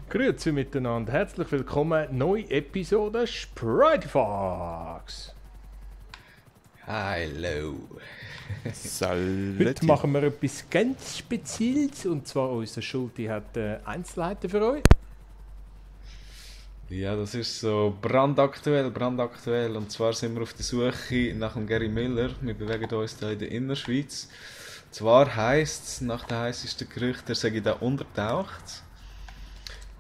Grüezi miteinander, herzlich willkommen, neue Episode Sprite Fox. Hallo. Heute machen wir etwas ganz Spezielles und zwar unser Schulti hat Einzelheiten für euch. Ja, das ist so brandaktuell. Und zwar sind wir auf der Suche nach dem Gary Miller. Wir bewegen uns hier in der Innerschweiz. Zwar heisst es, nach den heißesten Gerüchten, er sei da untertaucht.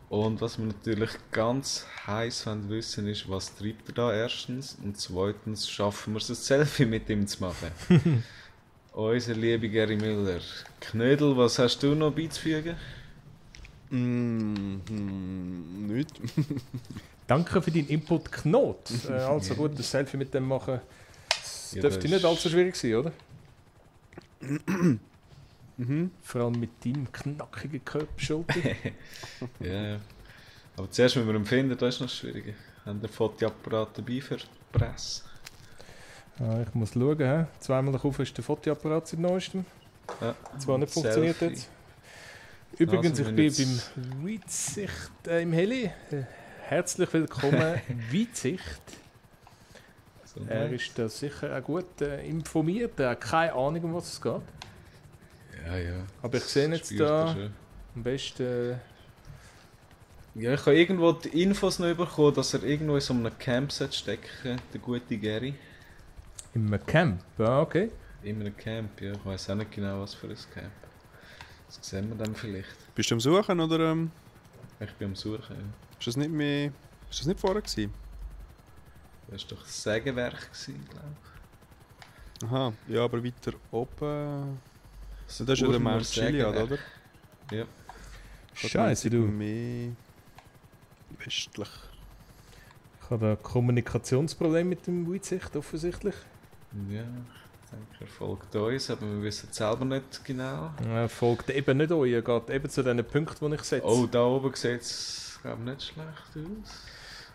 Und was wir natürlich ganz heiß wissen ist, was treibt er da erstens und zweitens schaffen wir es, ein Selfie mit ihm zu machen. Unser lieber Gary Miller. Knödel, was hast du noch beizufügen? Nicht. Danke für deinen Input, Knot. Also gut, das Selfie mit dem machen, das Ja, dürfte das nicht ist- allzu schwierig sein, oder? Vor allem mit deinem knackigen Körper, Schulti. Ja. Aber zuerst müssen wir ihn finden, das ist noch schwieriger. Haben der Fotoapparat dabei für die Presse? Ich muss schauen, he? Zweimal auf ist der Fotoapparat seit neuestem. Ja. Zwar nicht funktioniert Selfie. jetzt. Übrigens, Also, ich wenn bin jetzt- beim Weitsicht im Heli. Herzlich willkommen, Weitsicht. So, Er ist da sicher auch gut informiert, er hat keine Ahnung, um was es geht. ja. Aber ich sehe jetzt Spürt er da schon. am besten. Ja, ich habe irgendwo die Infos noch bekommen, dass er irgendwo in so einem Camp stecken, der gute Gary. Im Camp, ja, okay. In einem Camp, ja. Ich weiß auch nicht genau, was für ein Camp. Das sehen wir dann vielleicht. Bist du am Suchen oder Ich bin am Suchen, ja. ist das nicht mehr. Ist das nicht vorher gewesen? Das war doch das Sägewerk, glaube ich. Aha, ja, aber weiter oben. Das ist ja der Urner Mount Chiliad, Sägewerk. oder? Ja. Scheiße, du. Mehr westlich. Ich habe ein Kommunikationsproblem mit dem Weitsicht, offensichtlich. Ja, ich denke, er folgt uns, aber wir wissen es selber nicht genau. Er folgt eben nicht euch, er geht eben zu den Punkten, die ich setze. Oh, da oben sieht es, glaube ich, nicht schlecht aus.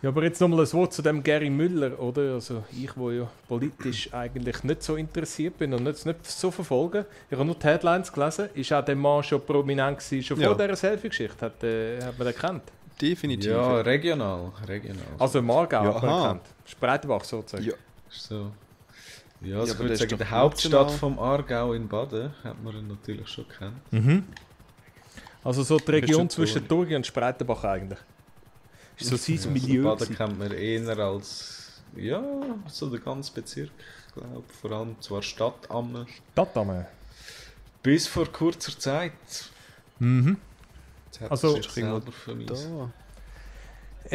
Ja, aber jetzt nochmal ein Wort zu dem Gary Müller, oder? Also ich, wo ja politisch eigentlich nicht so interessiert bin und nicht so verfolge. Ich habe nur die Headlines gelesen. Ist auch der Mann schon prominent gewesen, schon vor Ja. dieser Selfie-Geschichte? Hat man den gekannt? Definitiv. Ja, regional. Also im Aargau Ja, hat man aha. gekannt. Spreitenbach sozusagen. Ja. Ist so. Ja, also Ja, ich aber würde der ist sagen, doch die Hauptstadt national. vom Aargau in Baden hat man ihn natürlich schon gekannt. Mhm. Also so die Region Bist du zwischen Thurgau und Spreitenbach eigentlich. Ist so sein Also Milieu. Baden gewesen. kennt man eher als, ja, so der ganze Bezirk, glaube ich. Vor allem zwar Stadt Amme. Stadtdamme. Bis vor kurzer Zeit. Mhm. Jetzt hat Also- er sich selber vermisst. Da.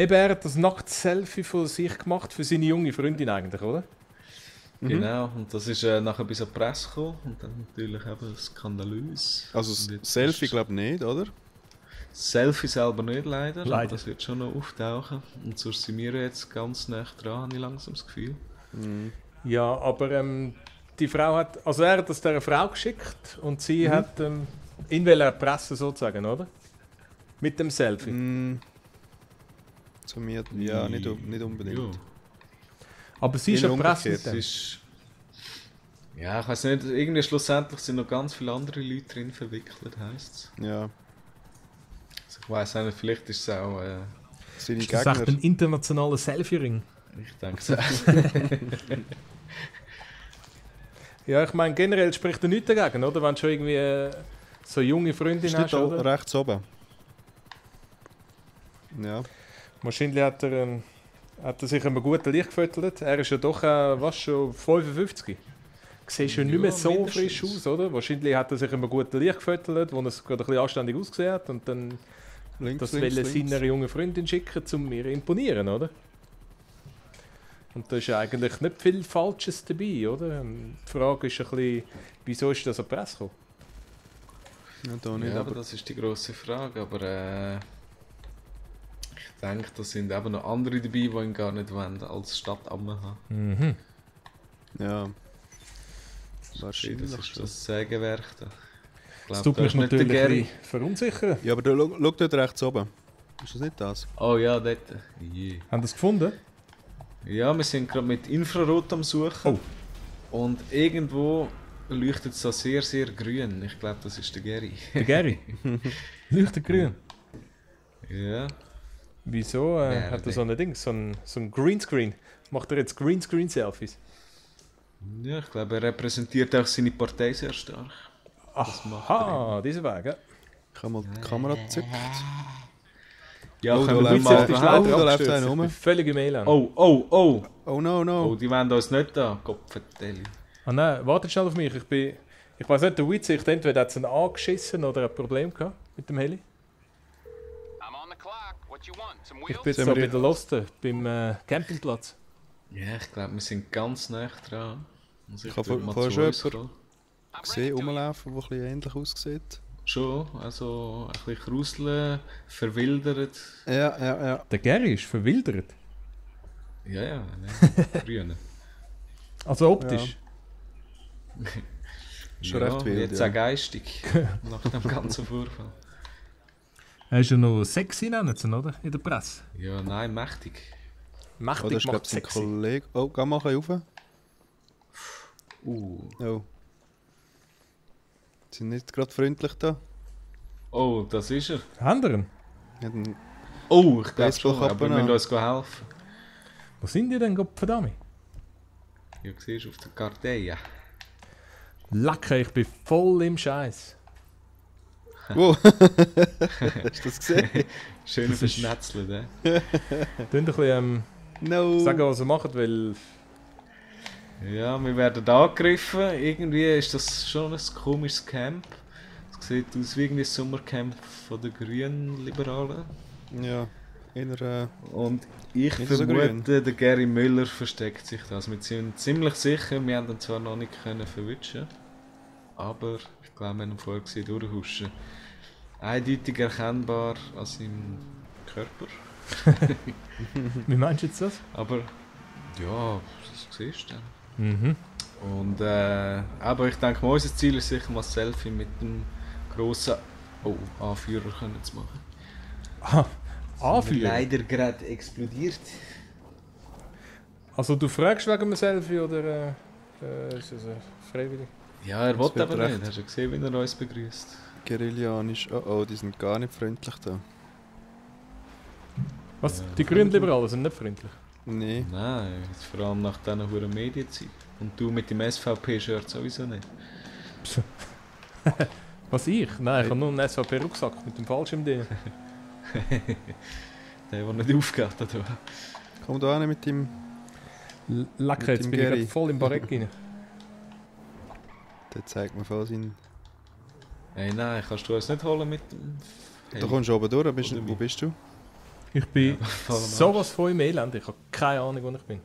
Eben, er hat das Nackt-Selfie von sich gemacht für seine junge Freundin eigentlich, oder? Genau, und das ist nachher bis an die Presse gekommen und dann natürlich eben skandalös. Also Und das jetzt Selfie ist- glaube ich nicht, oder? Selfie selber nicht leider, aber Leider. das wird schon noch auftauchen. Und sonst sind wir jetzt ganz nah dran, habe ich langsam das Gefühl. Ja, aber die Frau hat, also er hat das dieser Frau geschickt und sie hat ihn will erpressen sozusagen, oder? Mit dem Selfie. Zu mir, ja, nicht unbedingt. Ja. Aber sie ist Eher erpresst umgekehrt. mit dem. Es ist... Ja, ich weiß nicht, irgendwie schlussendlich sind noch ganz viele andere Leute drin verwickelt, heisst es. Ja. Also ich weiß auch nicht, vielleicht ist es auch... Seine Ist das echt Gegner. ein internationaler Selfie-Ring? ich denke es auch. Ja, ich meine, generell spricht er nichts dagegen, oder? Wenn du schon irgendwie so junge Freundin Ist hast, nicht oder? rechts oben. Ja. Wahrscheinlich hat er sich einem guten Licht gefüttert. Er ist ja doch, was, schon 55. Sieht schon nicht mehr Ja, so mindestens. frisch aus, oder? Wahrscheinlich hat er sich einem guten Licht gefüttert, wo er es gerade ein bisschen anständig ausgesehen hat und dann Links, das links, will links. seiner jungen Freundin schicken, um mir imponieren, oder? Und da ist ja eigentlich nicht viel Falsches dabei, oder? Die Frage ist ein bisschen, wieso ist das an die Presse gekommen? Ja, da nicht, Ja, aber aber das ist die grosse Frage, aber ich denke, da sind eben noch andere dabei, die ihn gar nicht wollen, als Stadtamme haben. Mhm. ja. Das Wahrscheinlich. ist das Sägewerk da. Ich Das glaub, tut da mich ist nicht der natürlich ein Gary. bisschen verunsichern. Ja, aber da, schau dort rechts oben. Ist das nicht das? Oh ja, dort. Je. Haben Sie es gefunden? Ja, wir sind gerade mit Infrarot am Suchen. Oh. Und irgendwo leuchtet es so sehr, sehr grün. Ich glaube, das ist der Gary. Der Gary. Leuchtet grün. Ja. Wieso hat er so ein Ding, so ein Greenscreen? Macht er jetzt Greenscreen-Selfies? Ja, ich glaube, er repräsentiert auch seine Partei sehr stark. Aha, diesen Weg, ja. Ich habe mal die Kamera gezückt. Ja, Oh, können da wir läuft mal einer. ist Oh, leider da läuft abgestürzt. einer Ich rum. bin völlig im Elend. Oh, oh, oh! Oh no, Oh, no. die wollen uns nicht da, Kopfvertelli. Ah nein, wartet schnell auf mich. Ich weiß nicht, der Witz, ich denke, entweder hat es einen angeschissen oder ein Problem gehabt mit dem Heli. Ich bin jetzt Sind da wir bei der Loste, beim Campingplatz. Ja, ich glaube, wir sind ganz nah dran. Also Ich habe würde mal vorher zu schon uns jemanden kommen. gesehen, rumlaufen, der ein bisschen ähnlich aussieht. Schon, also ein bisschen kruseln, verwildert. Ja. Der Gary ist verwildert. Ja, ja, ne? Grüne. Also optisch. Schon Ja, recht wild, jetzt ja. auch geistig, nach dem ganzen Vorfall. Er ist ja noch sexy, nennen sie ihn, oder? In der Presse. Ja, nein, mächtig. Oh, Mächtig das ist, glaube macht ich, sein sexy. Kollege. Oh, geh mal ein bisschen Uh. rauf. Oh. Die sind nicht gerade freundlich da. Oh, das ist er. Haben wir ihn? Hat einen Oh, ich glaube schon, Baseballkappe aber wir an. müssen uns helfen. Wo sind die denn, Gottverdammt? Ja, siehst du auf der Karte, ja. Lecker, ich bin voll im Scheiß. Wow. Hast du das gesehen? Schön Das ist- verschnetzelt, ne? Könnt ein bisschen No. sagen, was ihr macht, weil Ja, wir werden angegriffen. Irgendwie ist das schon ein komisches Camp. Es sieht aus wie irgendwie ein Sommercamp von den Grünen Liberalen. Ja, eher Und ich Nicht so vermute, der Gary Müller versteckt sich das. Wir sind ziemlich sicher, wir haben ihn zwar noch nicht können verwischen, aber ich glaube, wir haben ihn vorher gesehen durchhuschen. Eindeutig erkennbar an seinem Körper. wie meinst du jetzt das? Aber ja, das siehst du dann. Mhm. Und aber ich denke mal, unser Ziel ist sicher mal ein Selfie mit dem grossen Anführer können zu machen. Anführer. Leider gerade explodiert. Also du fragst wegen einem Selfie oder ist das freiwillig? Ja, er Das wollte wird aber recht. nicht. Hast du gesehen, wie er uns begrüßt? guerillanisch. Oh, die sind gar nicht freundlich da. Was? Ja. Die Grünliberalen sind nicht freundlich. Nee. Nein, jetzt vor allem nach diesen hohen Medienzeit. Und du mit dem SVP-Shirt sowieso nicht. Was ich? Nein, ich habe nur einen SVP-Rucksack mit dem Fallschirm drin. Der nicht aufgeht da. Komm da hin mit dem. Lecker, Mit jetzt dem bin ich Gary. gerade voll im Barett rein. Der zeigt mir voll seinen. Hey, nein, kannst du uns nicht holen mit dem... Da kommst du oben durch. Oder Wo bist du? Ich bin voll am Arsch. sowas von im Elend, ich habe keine Ahnung, wo ich bin.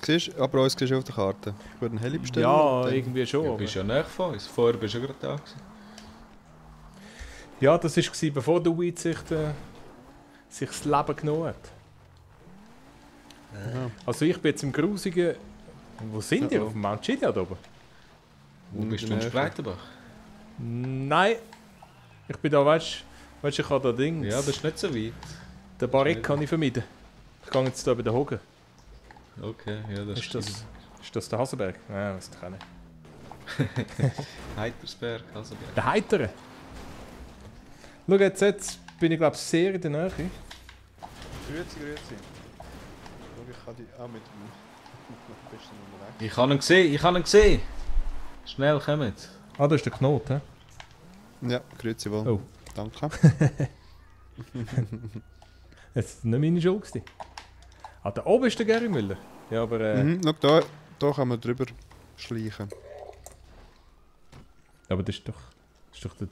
Siehst, aber uns siehst du auf der Karte. Ich würde einen Heli bestellen. Ja, und dann- irgendwie schon. Du aber- bist ja näher von uns. Vorher bist du ja gerade da gewesen. Ja, das war bevor der Weed sich das Leben genommen hat. Ja. Also ich bin jetzt im grusigen... Wo sind die? Oh, oh. Auf dem Mount Chiliad oben? Wo In bist der du in Nähe. Spreitenbach? Nein. Ich bin da, weißt du, ich habe da Ding. Ja, das ist nicht so weit. Den Barrick kann ich vermeiden. Ich gehe jetzt hier bei den Hogen. Okay, ja, das Ist das der Hasenberg? Nein, weiß ich auch nicht. Heitersberg, Hasenberg. Der Heitere. Schau, jetzt bin ich glaube sehr in der Nähe. Grüezi. Schau, ich kann die auch mit dem besten unterwegs. Ich habe ihn gesehen! Schnell kommt. Ah, das ist der Knot, hä? Ja, grüezi wohl. Oh. Danke. Jetzt nicht meine Schuld gewesen. Ah, da oben ist der Gary Müller. Ja, aber... Schau, da kann man drüber schleichen. Aber das ist doch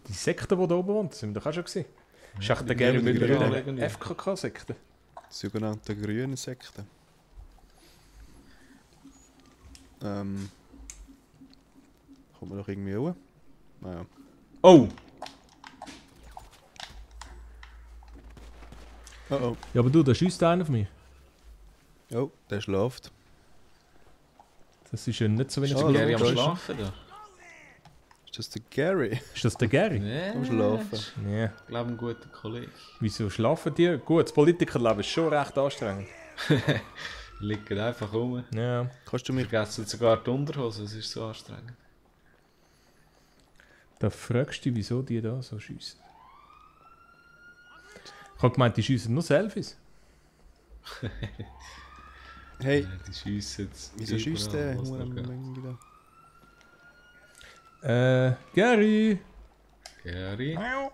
die Sekte, die da oben wohnt. Das sind wir doch auch schon gesehen. Ist echt der die Gary Grünen Müller Liberalen in irgendwie. der FKK-Sekte? Die sogenannte grüne Sekte. Kommt man doch irgendwie hoch? Naja. Oh! Oh Ja, aber du, da schießt einer auf mich. oh. Oh, der schläft. Das ist ja nicht so wenig. Ist Oh, der Gary am da ist er. Schlafen da? Ist das der Gary? Ist das der Gary? Nee, Am Schlafen. Ja. ich glaube, ein guter Kollege. Wieso schlafen die? Gut, das Politikerleben ist schon recht anstrengend. Liegt einfach rum. Ja. Kannst du mich... Vergessen sogar die Unterhose, es ist so anstrengend. Da fragst du dich, wieso die da so schiessen. Ich habe gemeint, die schiessen nur Selfies. Hey, Ja, die schiessen jetzt. wieso schießt der? überall, was noch geht. Gary! Gary? Ja,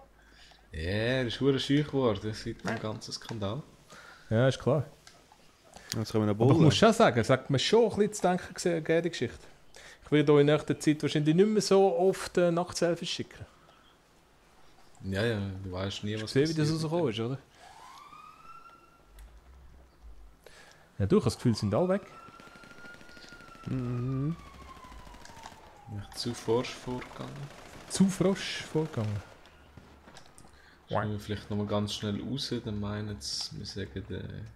er ist verdammt scheu geworden seit dem ganzen Skandal. Ja, ist klar. Jetzt können wir noch Aber ich bullen. muss schon sagen, es hat mir schon ein bisschen zu denken gegeben, die Geschichte. Ich werde euch in nächster Zeit wahrscheinlich nicht mehr so oft Nacktselfies schicken. Ja, ja, du weißt nie, was Ich sehe, wie das rausgekommen ist, oder? Ja, du, ich habe das Gefühl, sie sind alle weg. Mhm. Nicht zu forsch vorgegangen. Zu frosch vorgegangen. Schauen wir vielleicht nochmal ganz schnell raus, dann meinen sie, wir sagen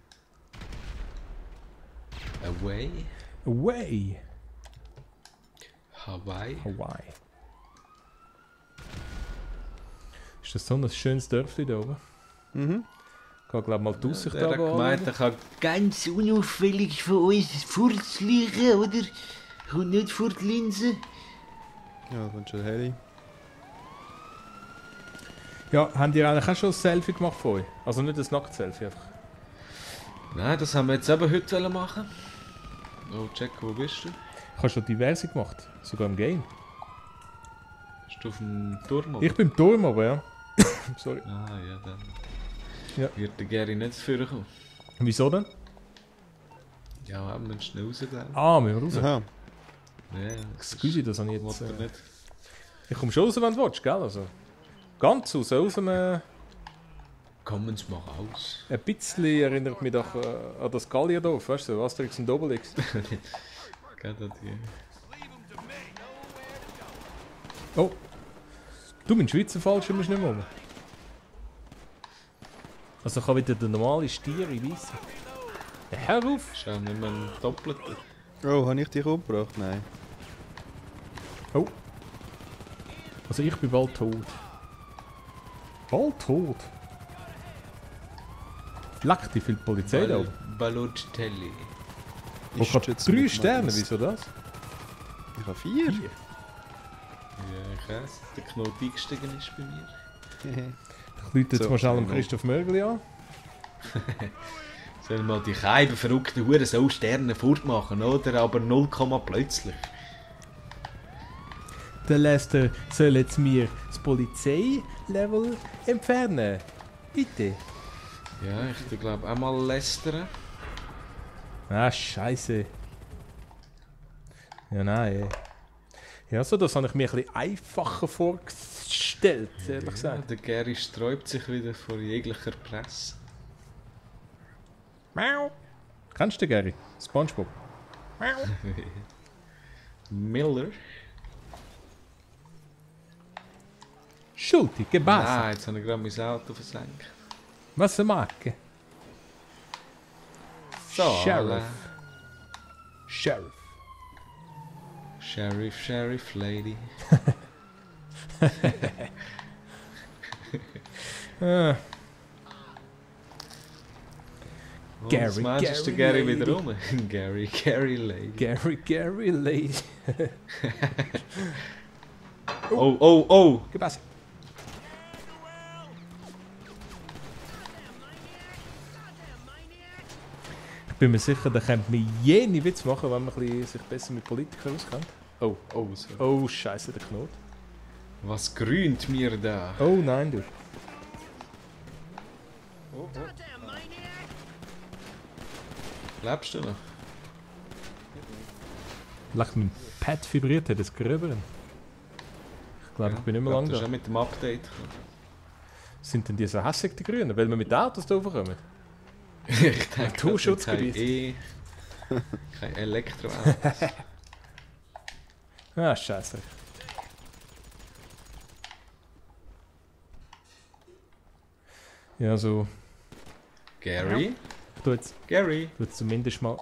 away, Away! Hawaii. Hawaii. Ist das so ein schönes Dörfli da oben? Mhm. Ich kann glaube mal die Aussicht Der hat gemeint, anschauen. er kann Ganz unauffällig von uns fortschleichen, oder? Kommt nicht vor die Linse. Ja, da kommt schon der Heli. Ja, haben die eigentlich auch schon ein Selfie gemacht von euch? Also nicht ein Nackt-Selfie einfach. Nein, das haben wir jetzt eben heute machen. Oh, Jack, wo bist du? Ich habe schon diverse gemacht, sogar im Game. Bist du auf dem Turm? Oder? Ich bin im Turm, aber ja. Sorry. Ah, ja, dann Ja. wird der Gary nicht vorkommen. Wieso denn? Ja, wir müssen schnell rausgehen. Ah, müssen wir raus. Aha. Ja, Excuse, das habe ich jetzt... Wollt ihr nicht? Ich komme schon raus, wenn du willst, gell? Also, ganz raus, aus einem... Kommen Sie mal raus. Ein bisschen erinnert mich doch an das Gallierdorf, weißt du, Asterix und Obelix. Geht das hier? Oh! Du, mein Schweizer Fallschirm ist nicht mehr rum. Also kann wieder der normale Stier in Weiss. Ja, hör auf! Ist auch nicht mehr ein Doppelter. Oh, habe ich dich umgebracht? Nein. Oh! Also ich bin bald tot. Bald tot? Leck, die viel Polizei da oben. Balotelli. Oh, ich habe schütze 3 mich Sterne, meistens. wieso das? Ich habe 4. Ja, ich weiß, der Knoten eingestiegen ist bei mir. Ich rufe jetzt So, mal schnell am genau. Christoph Mörgli an. Sollen mal die Keiben verrückten Huren so Sterne fortmachen, oder? Aber 0, plötzlich. Der Lester soll jetzt mir das Polizeilevel entfernen. Bitte. Ja, ich glaube auch mal lästern. Ah, scheiße. Ja, nein. Ja, so, das habe ich mir ein bisschen einfacher vorgestellt, ehrlich Ja, gesagt. der Gary sträubt sich wieder vor jeglicher Presse. Miau. Kennst du den, Gary? Spongebob. Miller? Schulti, gebasa. Nein, jetzt habe ich gerade mein Auto versenkt. Was sie machen? So, Sheriff. Sheriff. Sheriff, Lady. Ah, Oh, Gary, was meinst du, ist der Gary Gary wieder Lady. rum? Gary, Lady. Gary, Lady. Oh! Gebasa. Ich bin mir sicher, da könnte man jene Witz machen, wenn man ein bisschen sich besser mit Politikern auskennt. Oh, so. Oh, scheiße, der Knot. Was grünt mir da? Oh nein, du. Lebst du noch? Lach, mein Pad vibriert hat, das Gröberen. Ich glaube, ich bin nicht mehr lange Du da. schon mit dem Update gekommen. Sind denn die so hässig, die Grünen? Weil wir mit Autos da raufkommen? Ich denke, Naturschutzgebiet. Kein Elektroauto. Ah, scheiße. Ja, so. Gary? Ich tu jetzt zumindest mal.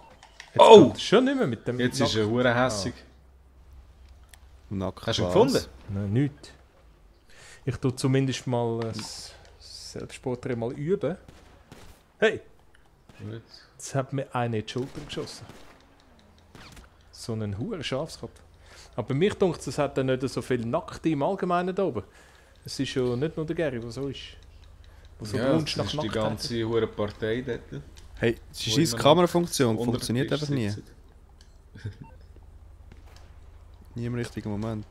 Jetzt Oh! kommt schon nicht mehr mit dem. Jetzt ist er hure hässig. Nackt. Hast du ihn gefunden? Nein, nichts. Ich tu zumindest mal Selbstporträt mal üben. Hey! Gut. Jetzt hat mir eine in die Schulter geschossen. So einen hohen Schafskopf. Aber mich denkt, es hat dann nicht so viel Nackte im Allgemeinen da oben. Es ist ja nicht nur der Gary, der so ist. Wo so Ja, Wunsch das nach ist die Nacktheit hat. ganze hure Partei dort. Hey, Wo die scheiß immer Kamerafunktion unter funktioniert dem Tisch einfach nie. sitzen. Nie im richtigen Moment.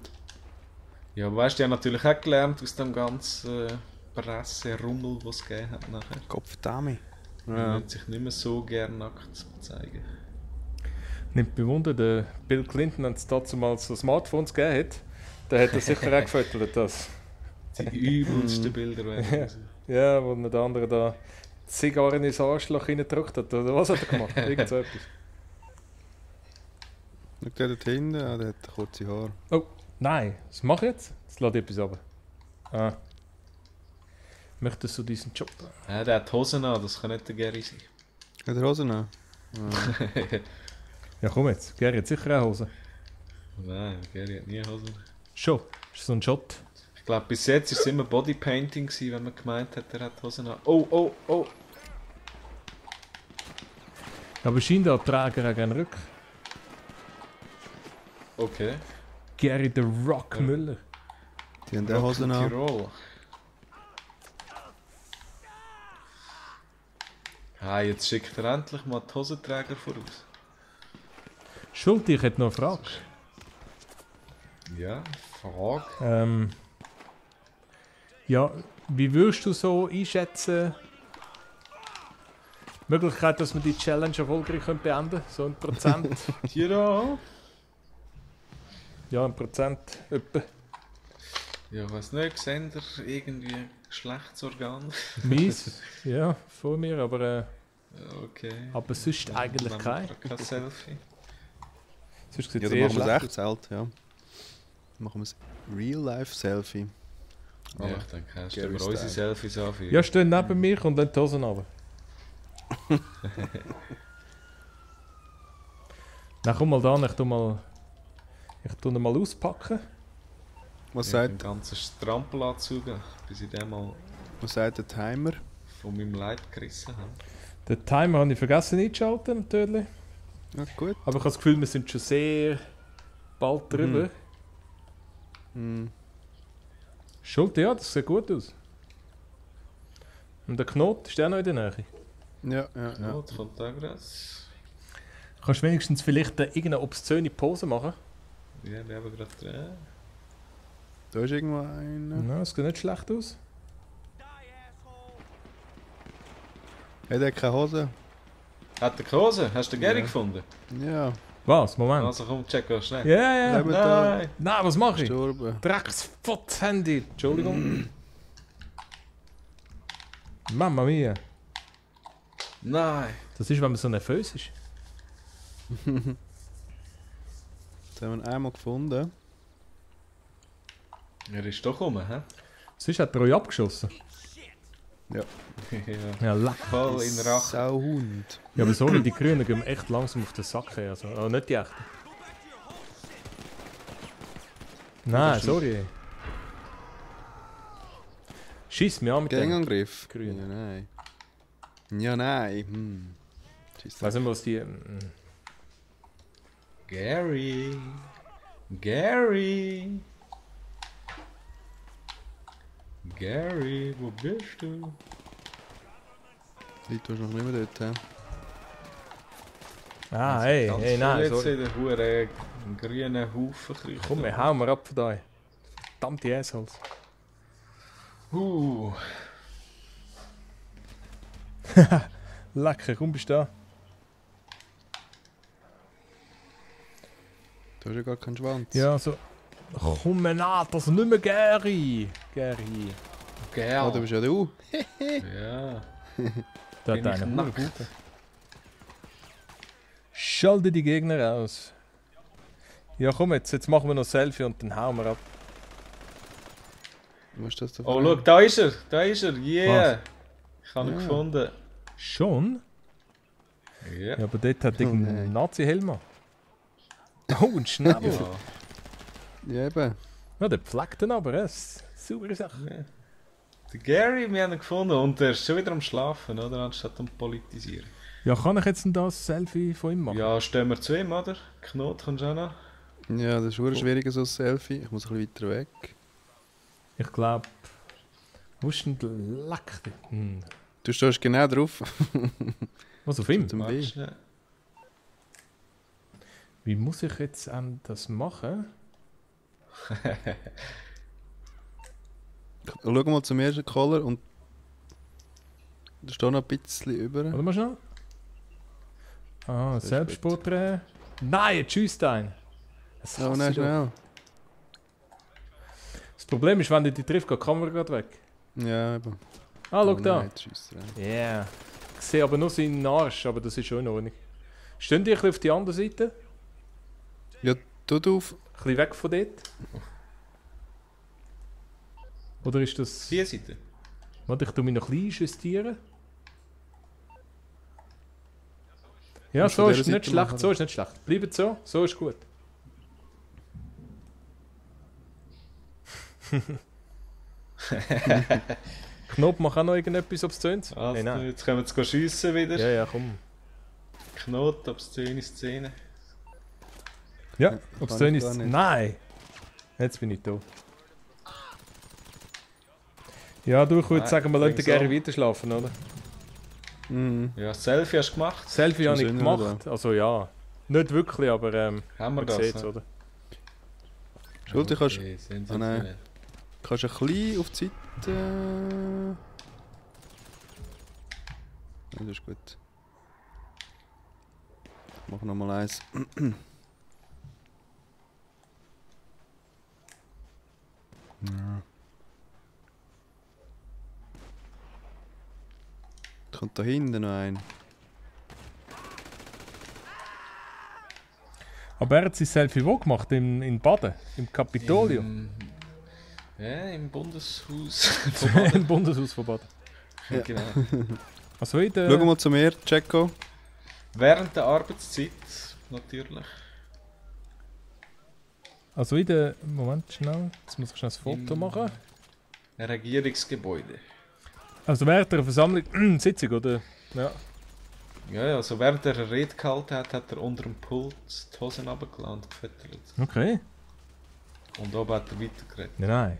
Ja, aber weißt du, ich habe natürlich auch gelernt aus dem ganzen Presserummel, was es gegeben hat nachher. Kopfdame. Man Ja. will sich nicht mehr so gerne nackt zeigen. Nimmt mich Wunder, der Bill Clinton, wenn es dazu mal so Smartphones gegeben hat, dann hat er sicher auch gefüttert, das. Die übelsten Bilder werden. Ja, wo der andere da Zigarren ins Arschloch reingedrückt hat, oder was hat er gemacht? Irgend so etwas. Schau der dort hinten, ah, der hat kurze Haare. Oh, nein, was mache ich jetzt? Jetzt lade ich etwas runter. Ah. Möchtest du diesen Job? Ja, der hat Hosen an, das kann nicht der Gary sein. Hat er Hosen an? Ja komm jetzt, Gary hat sicher auch Hose. Nein, der Gary hat nie Hosen. Schon, ist so ein Shot. Ich glaube, bis jetzt war es immer Bodypainting, gewesen, wenn man gemeint hat, er hat Hosen an. Oh, oh, oh! Aber scheint der Träger auch gerne Rück. Okay. Gary the Rock Ja. Müller. Die haben auch Hosen an. Tirol. Ah, jetzt schickt er endlich mal die Hosenträger voraus. Schulti, ich hätte noch eine Frage. Ja, Frage. Ja, wie würdest du so einschätzen, die Möglichkeit, dass wir die Challenge erfolgreich beenden können? So ein Prozent? Tirol? Ja, ein Prozent etwa. Ja, ich weiß nicht, sehen ihr irgendwie Geschlechtsorgan? Mies, ja, vor mir, aber Ja, okay. sonst eigentlich Dann kein. machen wir kein Selfie. Sonst sieht Ja, es dann eher machen wir schlecht es echt zelt, ja. Dann machen wir ein Real-Life-Selfie. Ja, ich denke, stellen wir Gary unsere Style. Selfies an. für- Ja, steh neben mir und dann die Hosen runter. Dann komm mal da, ich tu ihn mal auspacken. Was Ja, den sagt, ganzen Strampelanzug, bis ich den mal was sagt der Timer? von meinem Leib gerissen habe. Den Timer habe ich vergessen einzuschalten, natürlich. Ja, gut. Aber ich habe das Gefühl, wir sind schon sehr bald drüber. Hm. Schulte, ja, das sieht gut aus. Und der Knoten ist auch noch in der Nähe. Ja, ja, Ja, ja. das kommt auch gerade. Kannst du wenigstens vielleicht irgendeine obszöne Pose machen? Ja, wir haben gerade drin. Da ist irgendwo einer. Ja, das sieht nicht schlecht aus. Hat er keine Hose? Hat der Hose? Hast du den Gary Ja. gefunden? Ja. Was? Moment. Also komm, check auch schnell. Ja, ja. Leben da. Nein! Nein, was mache ich? Gestorben. Drecksfotz-Handy. Entschuldigung. Mamma mia. Nein! Das ist, wenn man so nervös ist. Jetzt haben wir ihn einmal gefunden. Er ist doch rum, hä? Sonst hat er euch abgeschossen. Ja. Ja, leck. Voll in den Rachen. Sauhund. Ja, aber sorry, die Grünen gehen mir echt langsam auf den Sack her. Also, oh, nicht die echten. Nein, sorry. Schieß mich an mit dem. Gangangriff. Grün. Ja, nein. Ja, nein. Ich weiß nicht, was die... Gary! Gary! Gary, wo bist du? Leute, du bist noch nicht mehr dort, hä? Ah, hey, Ganz hey, nein, viel sorry. jetzt in den Huren grünen Haufen kriechen. Komm, wir hauen wir ab von da. Verdammte Assholes. Lecker, komm, bist du da? Du hast ja gar keinen Schwanz. Ja, so... Komm nach, das ist nicht mehr Gary. Gary. Ah, du bist ja du. Ja. Da Bin hat ich einer nackt? Gute. Schalte die Gegner aus. Ja komm, jetzt machen wir noch ein Selfie und dann hauen wir ab. Was ist das da Oh, für schau, ein- da ist er! Da ist er! Yeah! Ich habe ihn Ja. gefunden. Schon? Ja. Ja, aber dort hat Oh irgendein nein. Nazi-Helm an. Oh, ein Schnabel. Ja. Ja, eben. Ja, der pflegt ihn aber, das ist eine saubere Sache. Der Gary, wir haben ihn gefunden und er ist schon wieder am Schlafen, oder? Anstatt am Politisieren. Ja, kann ich jetzt denn das Selfie von ihm machen? Ja, stehen wir zu ihm, oder? Knot, kommst du auch noch? Ja, das ist schon schwierig, so ein Selfie. Ich muss ein bisschen weiter weg. Ich glaube, Wo ist denn der Lack? Du stehst genau drauf. Was auf ihm? Zum Warte B. schnell. Wie muss ich jetzt das machen? Schau mal zum ersten Caller und da steht noch ein bisschen über. Warte mal schnell. Ah, Das ist Selbstporträt. Nein, tschüss dein. Das Oh hasse nein, ich doch. schnell. Das Problem ist, wenn du die trifft, geht die Kamera gerade weg. Ja, eben. Ah, schau Oh da. nein, tschüss, ja. Yeah. Ich sehe aber nur seinen Arsch, aber das ist schon in Ordnung. Stehen die ein bisschen auf die andere Seite? Tut auf. Ein bisschen weg von dort? Oder ist das... Die Seite. Warte, ich tue mich noch ein bisschen justieren. Ja, Musst du so dieser ist nicht Seite schlecht, machen, so ist nicht schlecht. Bleibt so, so ist gut. Knopf, mach auch noch irgendetwas obszönes? Also, Nein, nein. jetzt können wir schiessen wieder. Ja, ja, komm. Knot, obszöne Szene. Ja, Kann obszön ich ist... gar nicht. Nein! Jetzt bin ich da. Ja, du, ich würde Nein, sagen, wir lassen den so. Gary weiter schlafen, oder? Mhm. Ja, Selfie hast du gemacht. Selfie habe ich Sinn, gemacht, also ja. Nicht wirklich, aber Haben wir man das? sieht es, ne? oder? Schuld, du kannst, Okay, Ah, nein. kannst ein bisschen auf die Seite. Ja, das ist gut. Ich mache nochmal eins. Ja. Da kommt da hinten noch ein. Aber er hat sein Selfie wo gemacht? In Baden? Im Capitolio? Ja, im Bundeshaus. Im Bundeshaus von Baden. Ja. Genau. Also in der... Schau mal zu mir, Jacko. Während der Arbeitszeit, natürlich. Also in der... Moment, schnell. Jetzt muss ich schnell ein Foto machen. Regierungsgebäude. Also während der Versammlung... Sitzung, oder? Ja. Ja, also während er eine Rede gehalten hat, hat er unter dem Pult die Hosen runtergelassen und gefüttert. Okay. Und oben hat er weitergeredet. Nein.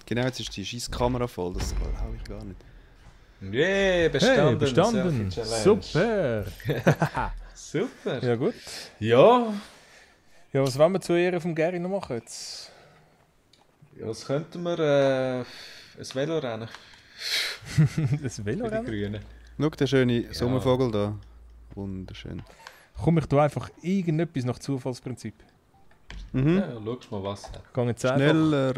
Genau, jetzt ist die scheiß Kamera voll, das glaube ich gar nicht. Yeah, bestanden. Hey, bestanden. Selfie-Challenge. Super. Super. Ja gut. Ja. Ja, was wollen wir zur Ehre vom Gary noch machen jetzt? Ja, was könnten wir? Ein Velorennen Das für die Velorennen? Grünen. Schau, der schöne Sommervogel da. Wunderschön. Komm, ich tue einfach irgendetwas nach Zufallsprinzip. Mhm. Ja, schau mal, was er hat. Ich gehe jetzt einfach... Schneller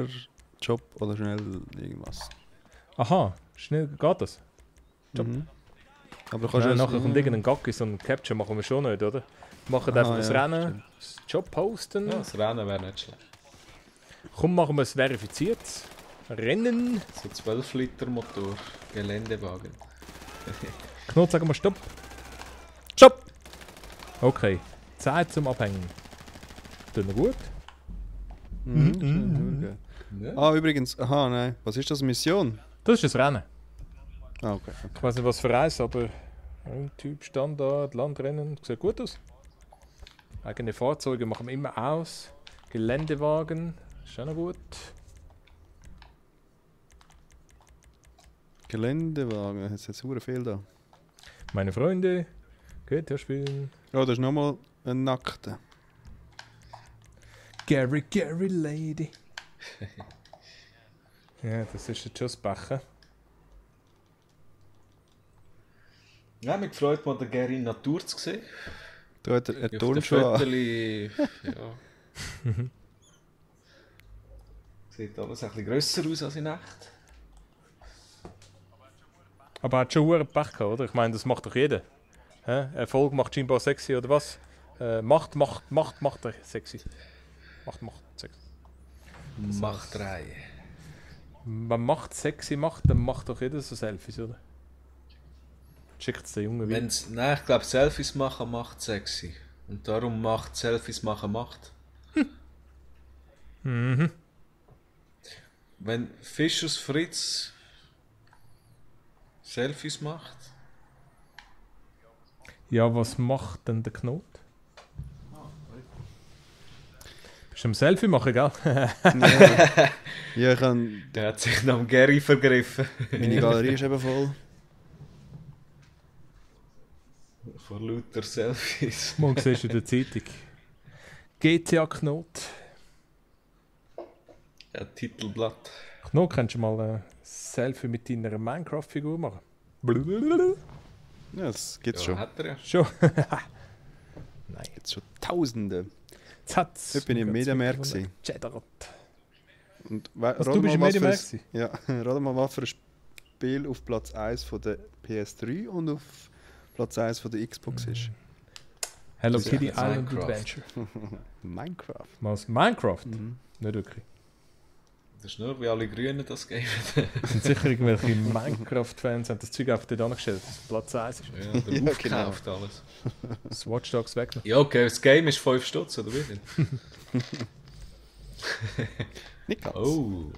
Job oder schnell irgendwas. Aha, schnell geht das? Job. Mhm. Aber du kannst Nein, ja nachher kommt irgendein Gacki, so ein Capture machen wir schon nicht, oder? Wir machen Aha, einfach das ja, Rennen, stimmt. das Job posten. Ja, das Rennen wäre nicht schlecht. Komm, machen wir es verifiziert. Rennen. So 12 Liter Motor, Geländewagen. Knot, sagen wir Stopp. Stopp! Okay, Zeit zum Abhängen. Tun wir gut? Mhm. Ja. Ah, übrigens, aha, nein. Was ist das, Mission? Das ist das Rennen. Ah, okay. Ich weiß nicht, was für eins, aber ein Typ Standard, Landrennen, sieht gut aus. Eigene Fahrzeuge machen wir immer aus. Geländewagen, ist auch noch gut. Geländewagen, jetzt hat es sehr viel da. Meine Freunde, GTA spielen. Oh, da ist nochmal ein Nackter. Gary Lady. Ja, das ist der Just Becher. Ja, mich gefreut, mal den Gary in Natur zu sehen. Da hat er eine Auf den Turnschuhe an. Fötterli, ja. Sieht alles ein bisschen grösser aus als in echt. Aber er hat schon einen Pech gehabt, oder? Ich meine, das macht doch jeder. Hä? Erfolg macht scheinbar sexy, oder was? Macht er sexy. Macht sexy. Macht 3. Man macht sexy macht, dann macht doch jeder so Selfies, oder? Schickt es den Jungen wieder. Nein, ich glaube, Selfies machen macht sexy. Und darum macht Selfies machen macht. Mhm. Wenn Fischers Fritz Selfies macht, Ja, was macht denn der Knot? Kannst du ein Selfie machen, gell? Ja, ich kann... Der hat sich noch am Gary vergriffen. Meine Galerie ist eben voll. Vor lauter Selfies. Morgen siehst du in der Zeitung. GTA Knot. Ja, Titelblatt. Knot, kannst du mal ein Selfie mit deiner Minecraft-Figur machen? Blablabla. Ja, das gibt's Ja, schon. hat er ja. Schon. Nein. Gibt's schon Tausende. Jetzt hat's. Heute bin ich im Mediamarkt gewesen. Cheddar. Und Also, du bist im Mediamarkt gewesen? Ja, rate mal, was für ein Spiel auf Platz 1 von der PS3 und auf Platz 1 von der Xbox ist. Hello Das ist Kitty jetzt Island Minecraft. Adventure. Minecraft. Was? Minecraft? Mhm. Nicht wirklich. Das ist nur, wie alle Grünen das geben. Es sind sicher irgendwelche Minecraft-Fans, haben das Zeug einfach dort angestellt, dass es Platz 1 ist. Ja, der Ja, aufgekauft alles. Das Watch Dogs weg noch. Ja, okay, das Game ist 5 Stutz, oder wie denn? Nicht ganz. Oh.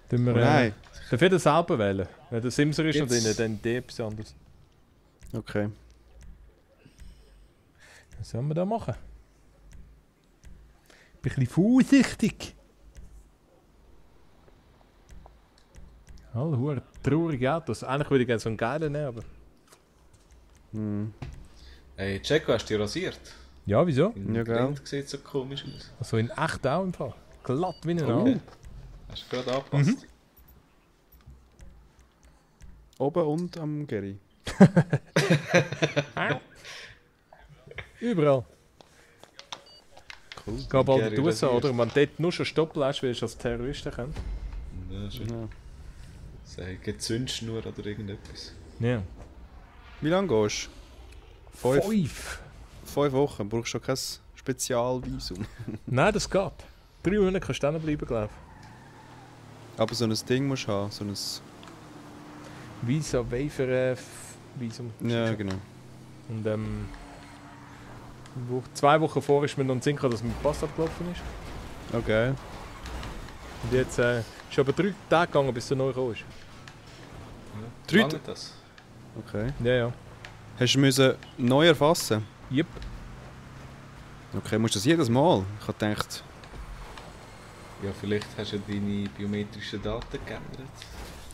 Tun wir, Nein. darf jeder selber wählen? Wenn der Simser ist und Jetzt- drin, dann etwas anderes. Okay. Was sollen wir da machen? Ich bin ein bisschen vorsichtig. Alle hure traurige Autos. Eigentlich würde ich gerne so einen geilen nehmen, aber... Hm. Hey, Checo, hast du dich rasiert? Ja, wieso? Im Ja, gell. Grind sieht so komisch aus. Also in echt auch im Fall. Glatt wie ein Okay. Auto. Hast du gerade angepasst? Oben und am Gary. Überall. Cool. Geh bald in Gary die USA, rasiert. oder? Wenn du dort nur schon stoppen lässt, wirst du als Terrorist erkennen. Ja, schon. Ja. Sagen Zündschnur oder irgendetwas. Ja. Wie lange gehst du? 5. 5 Wochen. Brauchst du schon kein Spezialvisum. Nein, das geht. 3 Monate kannst du stehen bleiben, glaube ich. Aber so ein Ding musst du haben. So ein... Visa, Waiver, Visum. Ja, genau. Und 2 Wochen vor ist mir noch ein Sinn gekommen, dass mein Pass abgelaufen ist. Okay. Und jetzt ist aber 3 Tage gegangen, bis er neu gekommen ist. Drei- Lange das? Okay. Ja, ja. Hast du müssen neu erfassen? Yep. Okay, musst du das jedes Mal? Ich habe gedacht... Ja, vielleicht hast du deine biometrischen Daten geändert.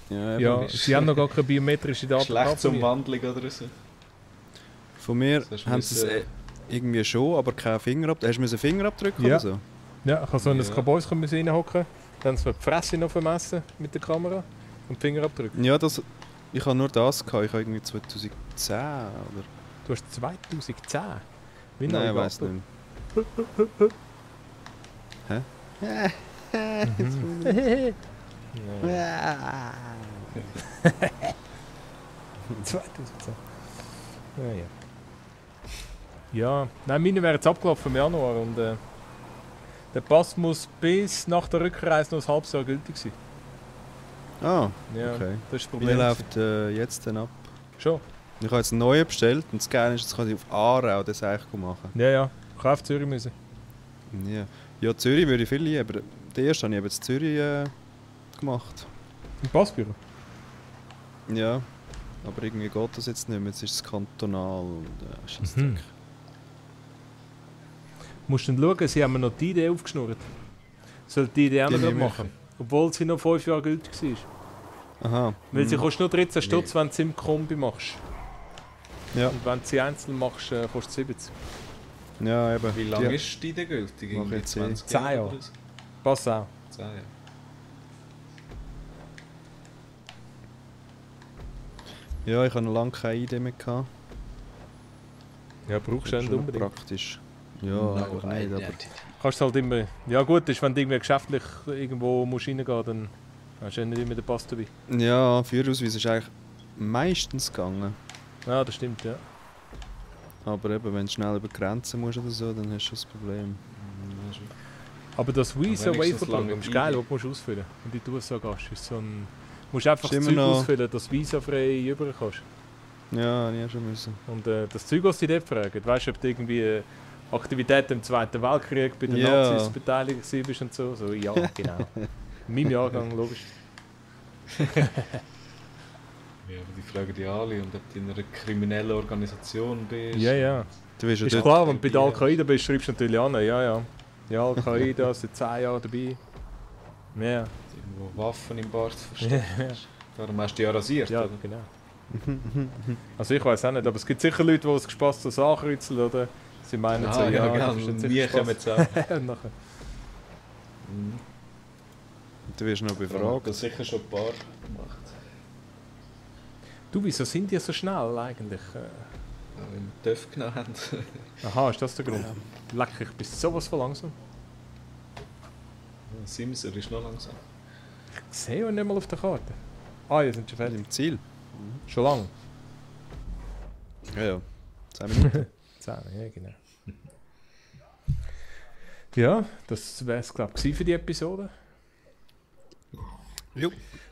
Ja, eben. Ja, ist- sie haben noch gar keine biometrische Daten gehabt von mir. Geschlechtsumwandlung oder so. Von mir Das hast du haben sie es müssen- irgendwie schon, aber kein Fingerabdruck. Hast du müssen Fingerabdrück Ja. oder so? Ja, ich habe so in das Ja. Kabäus reinhocken, dann haben sie mir die Fresse noch vermessen mit der Kamera und die Finger abdrücken. Ja, das... Ich habe nur das gehabt. Ich habe irgendwie 2010 oder... Du hast 2010. Wie Nein, ich lange weiß nicht. Hä? Mhm. 2010. Ja, ja. Ja, nein, meine wären jetzt abgelaufen im Januar und der Pass muss bis nach der Rückreise noch ein halbes Jahr gültig sein. Ah, Ja, okay. das ist das Wie Problem. läuft jetzt denn ab? Schon? Ich habe jetzt einen neuen bestellt und das Geile ist, jetzt kann ich auf Aarau das eigentlich machen. Ja, ja. Ich kann auf Zürich müssen. Ja. Ja, Zürich würde ich viel lieber. Den ersten habe ich eben in Zürich gemacht. Im Passbüro? Ja, aber irgendwie geht das jetzt nicht mehr. Jetzt ist es kantonal und Scheissdreck. Mhm. Musst du dann schauen, sie haben mir noch die Idee aufgeschnurrt. Soll die Idee auch Die noch gerade nehme ich. machen? Obwohl sie noch 5 Jahre gültig war. Aha. Weil sie Mhm. kostet nur 13 Stutz, wenn du sie im Kombi machst. Ja, Und wenn du sie einzeln machst, kostet es 70. ja, eben. Wie lange Ja. ist die denn gültig? Mach Irgendwie jetzt 20 10 Jahre Jahre. oder so? Pass auch. 10 Jahre. Ja, ich habe noch lange keine Idee mehr gehabt. Ja, brauchst du Das ist nicht schon unbedingt. praktisch. Ja, eigentlich nicht, aber... Kannst halt immer... Ja gut, ist, wenn du irgendwie geschäftlich irgendwo musst reingehen musst, dann hast du ja nicht immer den Pass dabei. Ja, Führerausweis ist eigentlich meistens gegangen. Ja, das stimmt, ja. Aber eben, wenn du schnell über die Grenzen musst oder so, dann hast du das Problem. Aber das Visa Aber wenigstens Waiver lange Programm ist Idee. geil, was du ausfüllen musst. Wenn du in die USA gehst, ist so ein... Du musst einfach Ist das immer Zeug noch- ausfüllen, dass du visafrei rüber kannst. Ja, habe ich auch schon müssen. Und das Zeug, was sie dort fragen, weißt du, ob du irgendwie Aktivitäten im Zweiten Weltkrieg bei den Ja. Nazis beteiligt bist und so? So, ja, genau. In meinem Jahrgang, logisch. Ja, aber die fragen die alle und ob du in einer kriminellen Organisation bist. Ja, ja. Du wirst ja Ist dort... klar, wenn du bei der Al-Qaida bist, schreibst du natürlich an, ja, ja. Ja, Al-Qaida seit 10 Jahren dabei. Ja. Irgendwo Waffen im Bart versteckt. Ja. Darum hast du die ja rasiert, Ja, oder? genau. Also ich weiß auch nicht, aber es gibt sicher Leute, die es gespaßt so ankreuzeln, oder? Sie meinen so, ja, ja, das ist jetzt nie sicher kommen gespaßt. zu haben. Nachher. Du wirst noch Ich habe befragt. das sicher schon ein paar gemacht. Du, wieso sind die so schnell eigentlich? Weil wir TÜV genommen haben. Aha, ist das der Grund? Leck, ich bin sowas von langsam. Simser ist noch langsam. Ich sehe ihn nicht mal auf der Karte. Ah, ihr seid schon fertig. Im Ziel. Schon lang. Ja, ja. 10 Minuten. 10, ja genau. Ja, das wäre es glaube ich für die Episode. Jo.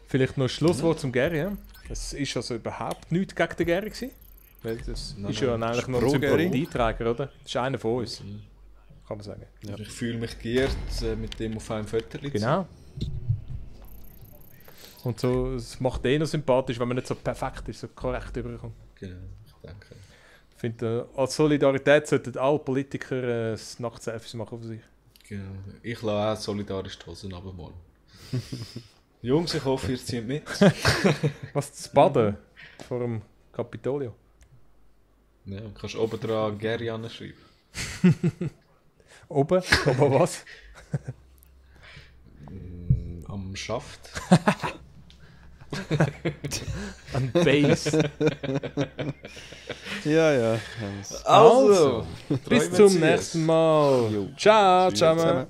Vielleicht noch ein Schlusswort zum Gary. Ja? Es ist also überhaupt nichts gegen den Gary gewesen. Weil das Nein, ist ja nein, eigentlich noch ein pro Gary. Sympathieträger, oder? Das ist einer von uns, kann man sagen. Ja. Ich fühle mich geehrt, mit dem auf einem Foto zu sein. Genau. Und so, es macht noch sympathisch, wenn man nicht so perfekt ist, so korrekt überkommt. Genau, ich denke. Ich finde, als Solidarität sollten alle Politiker Nacht-Selfies machen auf sich. Genau. Ich lasse auch solidarisch die Hosen runtermalen. Jungs, ich hoffe, ihr zieht mit. Was, das Baden vor dem Kapitolio? Ja, du kannst oben dran Gary anschreiben. Oben? Oben was? Am Schaft. An Base. Ja, ja. Also, bis träumen zum Sie es. nächsten Mal. Jo. Ciao Tschüss zusammen. zusammen.